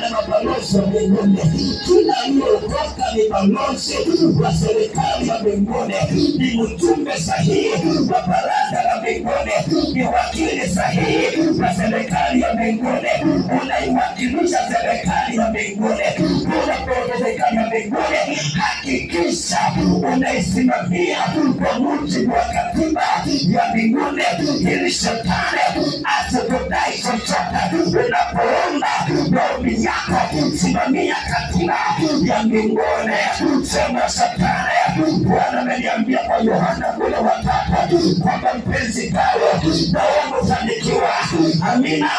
Na mabalozi wa mbinguni. Kila aliyeokoka ni balozi wa serikali ya mbinguni, ni mjumbe sahihi wa baraza la mbinguni, ni wakili sahihi wa serikali ya mbinguni. Unaiwakilisha serikali ya mbinguni. Unapoona serikali ya mbinguni, hakikisha unaisimamia kwa mujibu wa katiba ya mbinguni, ili shetani asikudai chochote. Unapoomba maombi yako, simamia katiba ya mbinguni. Sema, "Shetani, Bwana ameniambia kwa Yohana kule watatu kwamba mpenzi Paulo, naomba ufanikiwa." Amina.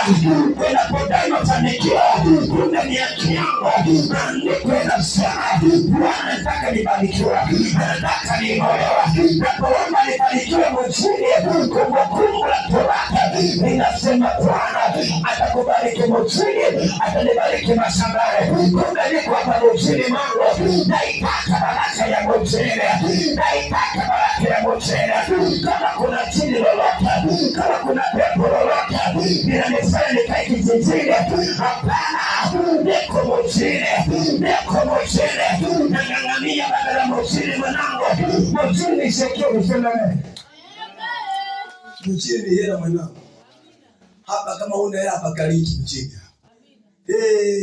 Unapodai mafanikio, kumbe ni haki yangu. Maandiko yanasema Bwana anataka nibarikiwe, anataka niinuliwe. Napoomba nibarikiwe mjini, Kumbukumbu la Torati linasema Bwana atakubariki mjini, atanibariki mashambani. Kumbe niko hapa mjini mwangu, naitaka baraka ya mjini, naitaka baraka ya mjini. Kama kuna jini lolote, kama kuna pepo lolote linanifanya nikae kijijini, hapana, niko mjini, niko mjini, nang'ang'ania badala ya mjini mwanangu, mjini sekeli sema Mjini ni hela mwanangu. Hapa kama huna hela hapa kaliki mjini. Hey.